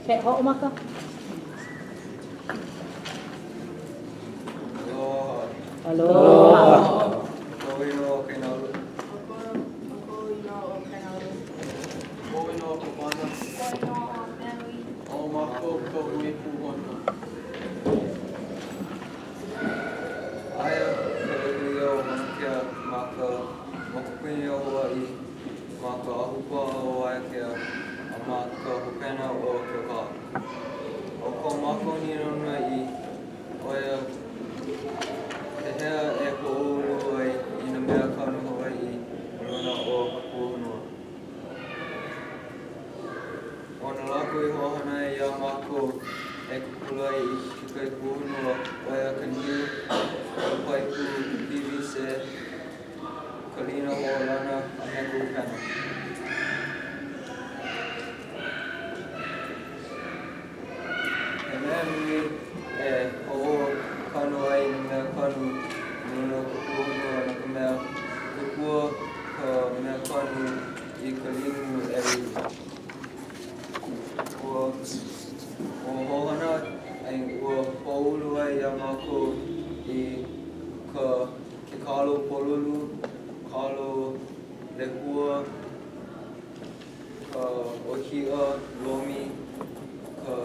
E hoʻomaka. Aloha. Aloha. Koʻu inoa ʻo Kainalu. ʻO koʻu inoa ʻo Kainalu. Koʻu inoa ʻo Kopana. Koʻu inoa ʻo Maui. ʻO mākou ka hui puʻuhonua. Aia ka ʻEkelesia o Maunakea ma ka mokupuni o Hawaiʻi, ma ka ahupuaʻa o Waiakea, a ma ka hopena o Keaukaha. ʻO ko mākou nīnau noiʻi, ʻo ia pehea e hoʻoulu ai i nā mea kanu Hawaiʻi ma luna o ka puʻuhonua. ʻO nā lako i hoʻohana ai iā mākou e kūkulu ai i kekahi puʻuhonua, ʻo ia ka niu, ka paipu, ka PVC, ka lina hoʻolana, a me ka ʻupena. He mea nui e hoʻokanu ai i nā mea kanu ma luna o ka puʻuhonua no ka mea, kōkua ka mea kanu i ka limu e ulu. Ua ua hoʻohana ai ua hoʻoulu ai iā mākou i ka ke kalo pololu, kalo lehua, ka ʻōhiʻa lomi, ka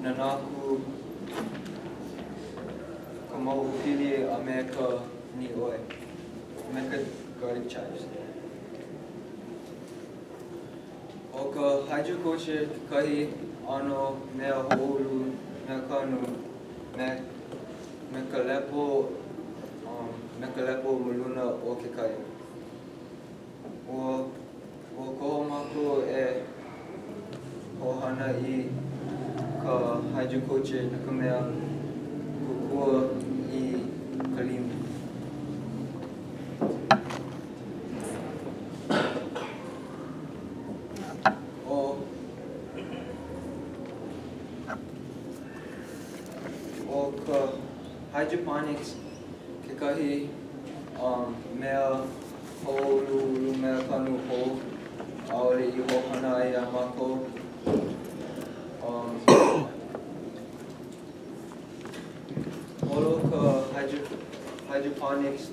nanaku, ka mauʻu pili a me ka nīoi, a me ka garlic chives. ʻO ka hydroculture kekahi ʻano mea hoʻoulu mea kanu me me ka lepo um, me ka lepo ma luna o ke kai. Ua ua koho mākou e hoʻohana i ka hydroculture no ka mea kōkua i ka limu. ʻO ʻO ka hydroponics kekahi um, mea hoʻouluulu mea kanu hou ʻaʻole i hoʻohana ai iā mākou. Um, holo ka hydro, hydroponics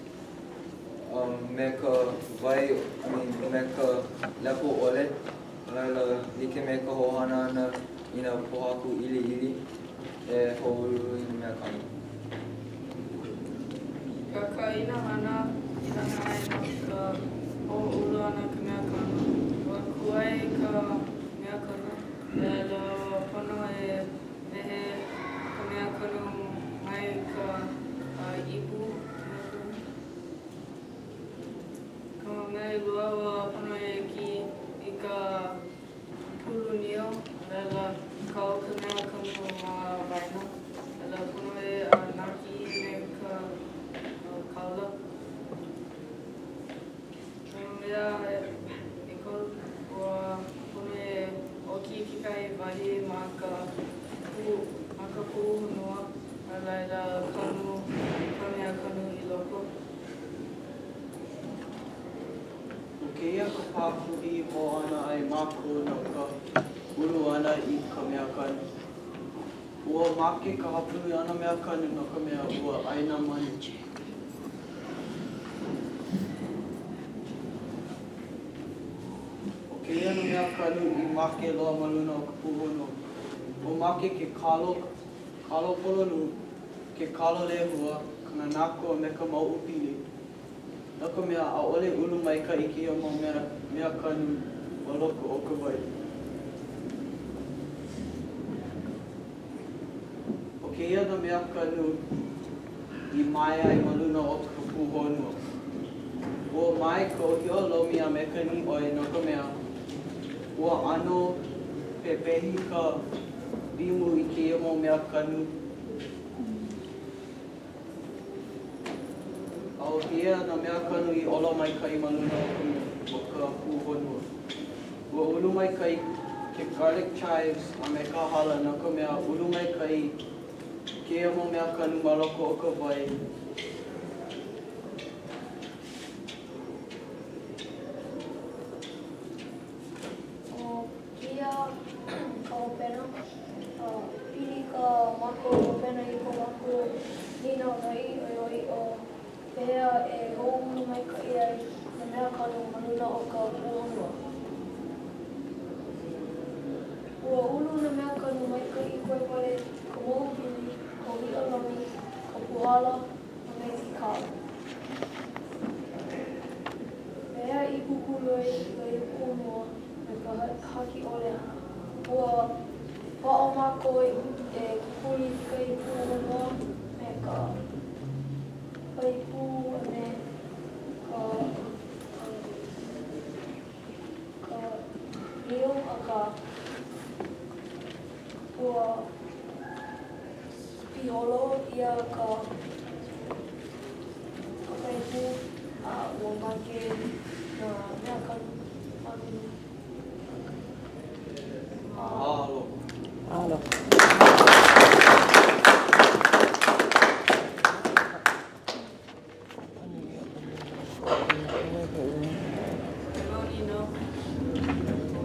um, me ka wai, I mean, me ka lepo ʻole. A laila, like me ka hoʻohana ʻana i nā pōhaku ʻiliʻili e hoʻoulu i nā mea kanu. Ka kaʻina hana i hana ai no ka hoʻoulu ʻana ka mea kanu. Ua kūʻai ka mea kanu, laila ua pono e wehe ka mea kanu mai ka ipu mea kanu. Ka mea ʻelua, ua pono e kī i ka pulu niu, laila kau ka mea kanu ma waena, laila pono e nākiʻi me ka kaula. Ka mea ʻekolu, ua pono e ʻoki kekahi wahi ma ka ma ka puʻuhonua, a laila kanu ka mea kanu i loko. ʻO kēia ka pākuʻi i hoʻohana ai mākou no ka ulu ʻana i ka mea kanu. Ua make ka hapanui o nā mea kanu no ka mea ua ʻai nā manu. ʻO kēia nā mea kanu i make loa ma luna o ka puʻuhonua. Ua make ke kalo, kalo pololū, ke kalo lehua, ka nanaku a me ka mauʻu pili. No ka mea, ʻaʻole ulu maikaʻi kēia mau mea, mea kanu ma loko o ka wai. ʻO kēia nā mea kanu i mae ai ma luna o ka puʻuhonua. Ua mae ka ʻōhiʻa lomi a me ka nīoi no ka mea, ua ʻano pepehi ka limu i kēia mau mea kanu. A ʻo kēia nā mea kanu i ola maikaʻi ma luna o ka puʻuhonua. Ua ulu maikaʻi ke garlic chives a me ka hala no ka mea ulu maikaʻi kēia mau mea kanu ma loko o ka wai. ʻO kēia ka hopena. ʻo nīnau noiʻi ʻoiʻoi ʻo pehea e hoʻoulu maikaʻi ai nā mea kanu ma luna o ka puʻuhonua. Ua ulu nā mea kanu maikaʻi koe wale ka mauʻu pili, ka ʻōhiʻa lani, ka pūhala, a me ke kalo. Pehea i kūkulu ai i kahi puʻuhonua me ka haki ʻole ʻana? Ua hoʻāʻo mākou e kūkulu i kekahi puʻuhonua me ka paipu a me ka ka niu, akā ua piholo ʻia ka ka paipu a ua make nā mea kanu. Mahalo. Mahalo.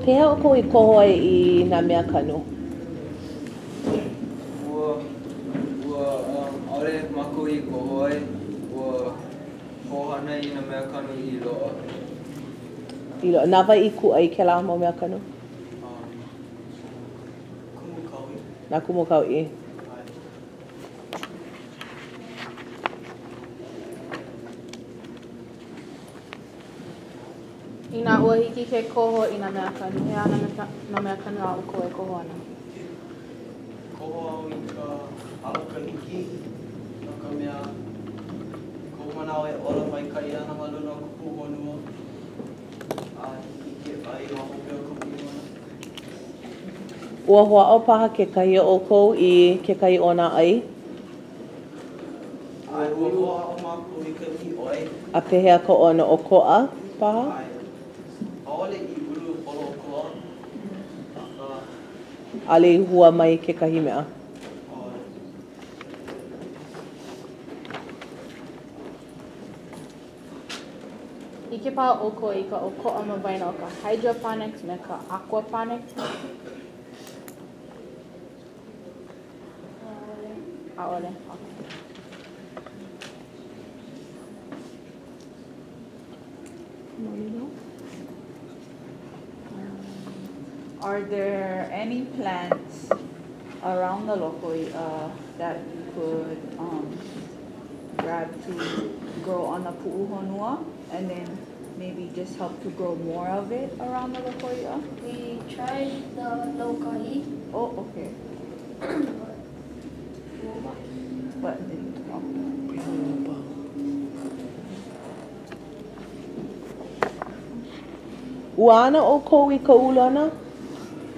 Pehea ʻoukou i koho ai i nā mea kanu? Ua, ua, um, ʻaʻole mākou i koho ai, ua hoʻohana i nā mea kanu i loaʻa. I loaʻa. Na wai i kūʻai kēlā mau mea kanu? Um, Kumu Kauʻi. Na Kumu Kauʻi. ʻAe. Inā ua hiki ke koho i nā mea kanu, he aha nā mea kanu a ʻoukou e koho ana? Koho au i ka ʻalakahiki no ka mea, koʻu manaʻo e ola maikaʻi ana ma luna o ka puʻuhonua a hiki ke ʻai ma hope o ka ulu ʻana. Ua hoʻāʻo paha kekahi o ʻoukou i kekahi o nā ʻai? ʻAe, ua hoʻāʻo mākou i ka ʻiʻoe. A pehea ka ʻono ʻokoʻa paha? ʻAe. ʻAʻole i ulu holoʻokoʻa, akā. ʻAʻole i hua mai kekahi mea? ʻAʻole. ʻIke paha ʻoukou i ka ʻokoʻa ma waena o ka hydroponics me ka aquaponics? ʻAʻole. ʻAʻole. Okay. Are there any plants around the loko iʻa that you could um, grab to grow on the puʻuhonua and then maybe just help to grow more of it around the loko iʻa? We tried the lokahi. Oh, okay. But ua make. But didn't, okay. Ua ana ʻoukou i ka ulu ʻana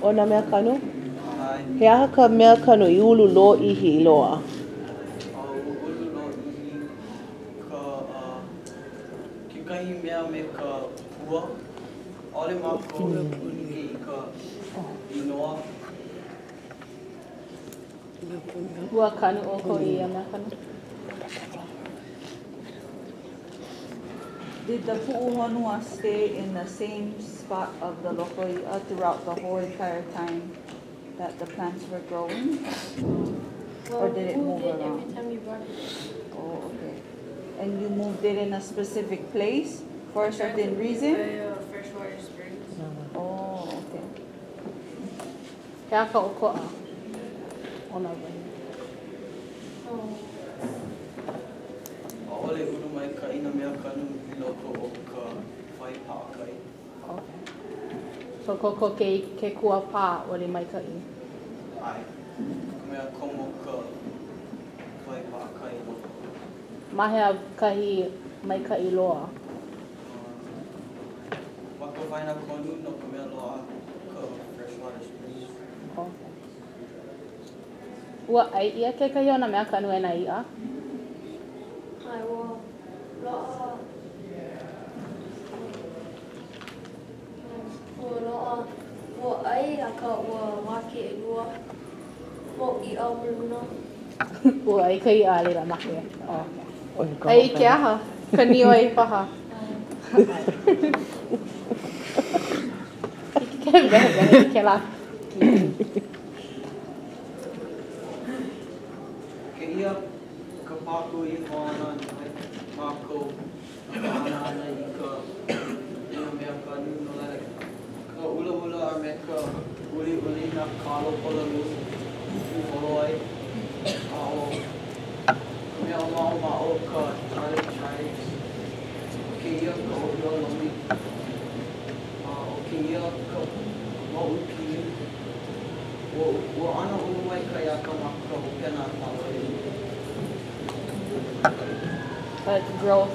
o nā mea kanu? ʻAe. He aha ka mea kanu i ulu lōʻihi loa? A ua ulu lōʻihi ka uh, kekahi mea me ka pua. ʻAʻole mākou ʻike i ka inoa. Ua kanu ʻoukou i ia mea kanu? Did the puʻuhonua stay in the same spot of the loko iʻa throughout the whole entire time that the plants were growing? Well, Or did it we move moved it around? every time you brought it. Oh, okay. And you moved it in a specific place for a Tried to certain move reason? By, freshwater springs. Oh, okay. He aha ka ʻokoʻa o nā wahi? Oh. ʻAʻole ulu maikaʻi nā mea kanu i loko o ka wai paʻakai. Okay. So kokoke i ke kuapā ʻaʻole maikaʻi. ʻAe. No ka mea komo ka wai paʻakai i loko. Ma hea kahi maikaʻi loa? Ma ka waena konu no ka mea loaʻa ka freshwater springs. Okay. Ua ʻai ʻia kekahi o nā mea kanu e nā iʻa? ʻAe, ua loaʻa ua loaʻa ua ʻai akā ua make ʻelua mau iʻa ma luna. Ua ʻai ka iʻa a laila make. Oh, okay. ʻAi i ke aha? Ka nīoi paha. ʻAe. Hiki ke wehewehe i kēlā kiʻi. Kēia pākū i hoʻohana ai mākou no ka hana ʻana i ka i nā mea kanu, no laila, ka ʻulaʻula a me ka uliuli nā kalo polalū i pūholo ai. A ʻo ka mea ʻōmaʻomaʻo ka garlic chives. ʻO kēia ka ʻōhiʻa lomi. A ʻo kēia ka mauʻu pili. Ua, ua ʻano ulu maikaʻi akā ma ka hopena ʻaʻole. But growth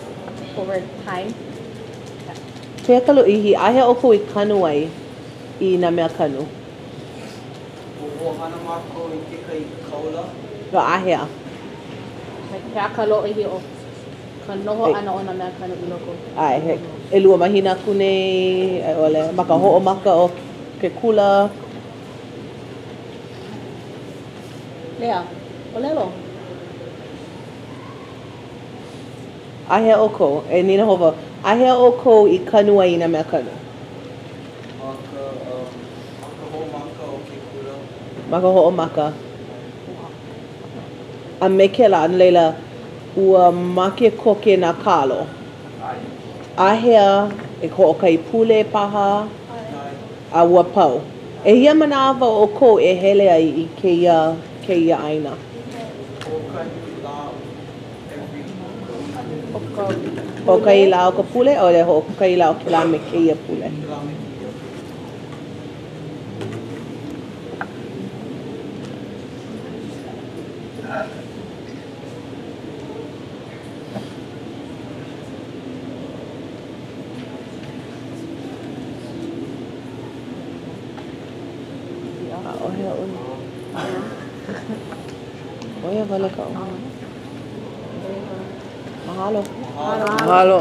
over time. Pehea ka lōʻihi, āhea ʻoukou i kanu ai i nā mea kanu? Ua hoʻohana mākou i kekahi kaula. No āhea? Like, he aha ka lōʻihi o ka noho ʻana o nā mea kanu i loko? ʻAe, he ʻelua mahina aku nei, a i ʻole, ma ka hoʻomaka o ke kula. Lea, ʻōlelo. Āhea ʻoukou, e nīnau hou wau, āhea ʻoukou i kanu ai i nā mea kanu? Ma ka, um, ma ka hoʻomaka o ke kula. Ma ka hoʻomaka. A me kēlā, no laila, ua make koke nā kalo. Āhea, e hoʻokahi pule paha, a ua pau. ʻEhia manawa ʻoukou e hele ai i kēia, kēia ʻāina? Hoʻokahi lā every Hoʻokahi lā o ka pule, ʻaʻole hoʻokahi lā o kēlā me kēia pule? Kēlā me kēia pule. ʻAʻohe aʻu. ʻO ia wale kaʻu. Mahalo. Mahalo.